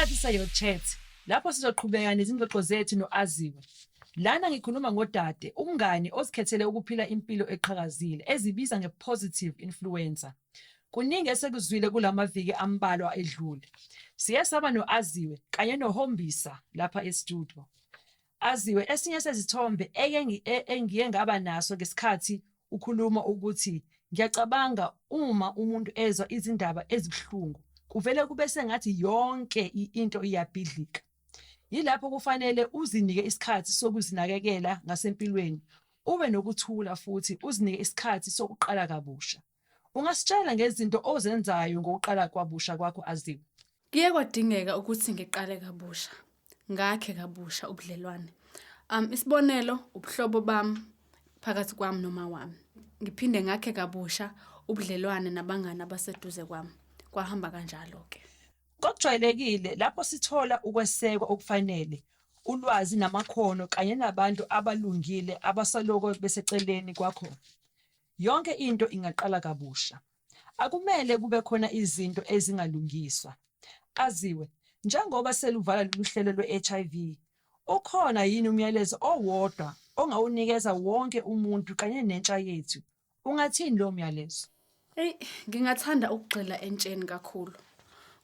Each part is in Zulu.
Isikhathi seYo Chat lapho sizoqhubeka nezingxoxo zethu no-Aziwe. Lana ngikhuluma ngodade, umngani ozikhethele ukuphila impilo eqhakazile ezibiza nge-positive influencer. Kuningi esekuzwile kulamaviki ambalwa edlule. Siye saba no-Aziwe kanye noHombisa lapha e-studio. Aziwe, esinye sezithombe engiye ngaba naso ngesikhathi ukhuluma ukuthi ngiyacabanga uma umuntu ezwa izindaba ezibuhlungu kuvele kube sengathi yonke into iyabhidlika. Yilapho kufanele uzinike isikhathi sokuzinakekela ngasempilweni, ube nokuthula futhi uzinike isikhathi sokuqala kabusha. Ungasitshela ngezinto ozenzayo ngokuqala kwabusha kwakho Aziwe? Kuye kwadingeka ukuthi ngiqale kabusha, ngakhe kabusha ubudlelwane. Isibonelo, ubuhlobo bami phakathi kwami noma wami. Ngiphinde ngakhe kabusha ubudlelwane nabangani abaseduze kwami. Kwahamba kanjalo-ke. Ngokujwayelekile, lapho sithola ukwesekwa okufanele, ulwazi namakhono kanye nabantu abalungile abasoloko beseceleni kwakho, yonke into ingaqala kabusha. Akumele kube khona izinto ezingalungiswa. Aziwe, njengoba seluvala lolu hlelo lwe-HIV, ukhona yini umyalezo owodwa ongawunikeza wonke umuntu kanye nentsha yethu? Ungathini lowo myalezo? Eyi, ngingathanda ukugxila entsheni kakhulu.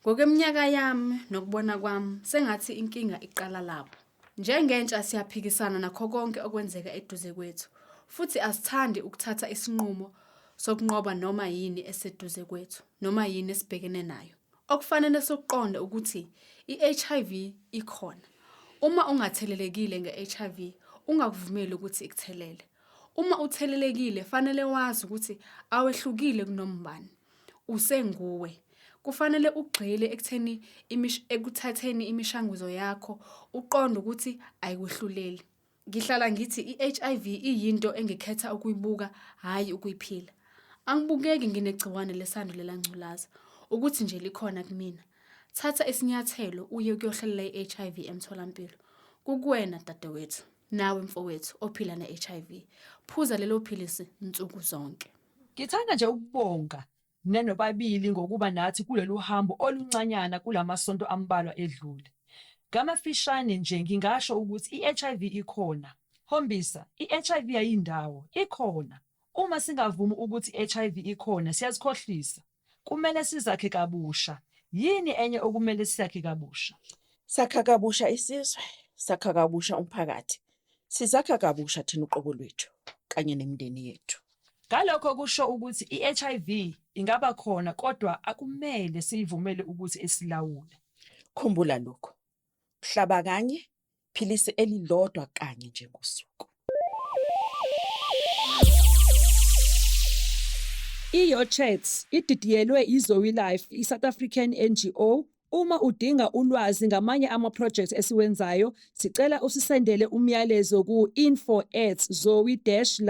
Ngokweminyaka yami nokubona kwami, sengathi inkinga iqala lapho. Njengentsha siyaphikisana nakho konke okwenzeka eduze kwethu, futhi asithandi ukuthatha isinqumo sokunqoba noma yini eseduze kwethu, noma yini esibhekene nayo. Okufanele sikuqonde ukuthi i-HIV ikhona. Uma ungathelelekile nge-HIV, ungakuvumeli ukuthi ikuthelele. Uma uthelelekile fanele wazi ukuthi awehlukile kunombani. Usenguwe. Kufanele ugxile ekutheni ekuthatheni imishanguzo yakho, uqonde ukuthi ayikwehluleli. Ngihlala ngithi i-HIV iyinto engikhetha ukuyibuka hhayi ukuyiphila. Angibukeki nginegciwane lesandulela ngculaza, ukuthi nje likhona kumina. Thatha isinyathelo uye kuyohlolela i-HIV emtholampilo. Kukuwena dadewethu, nawe mfowethu ophila ne-HIV. Phuza lelo philisi nsuku zonke. Ngithanda nje ukubonga nenobabili ngokuba nathi kulolu hambo oluncanyana kulamasonto ambalwa edlule. Ngamafishane nje ngingasho ukuthi i-HIV ikhona. Hombisa, i-HIV ayindawo, ikhona. Uma singavumi ukuthi i-HIV ikhona siyazikhohlisa. Kumele sizakhe kabusha. Yini enye okumele siyakhe kabusha? Sakha kabusha isizwe, sakha kabusha umphakathi, sizakha kabusha thina uqobo lwethu kanye nemindeni yethu. Ngalokho kusho ukuthi i-HIV ingaba khona kodwa akumele siyivumele ukuthi isilawule. Khumbula lokhu, hlaba kanye, philisi elilodwa kanye nje ngosuku. I-YoChats ididiyelwe i-Zoe Life, i-South African NGO. Uma udinga ulwazi ngamanye ama-projects esiwenzayo, sicela usisendele umyalezo ku-info at zoe-life.co.za.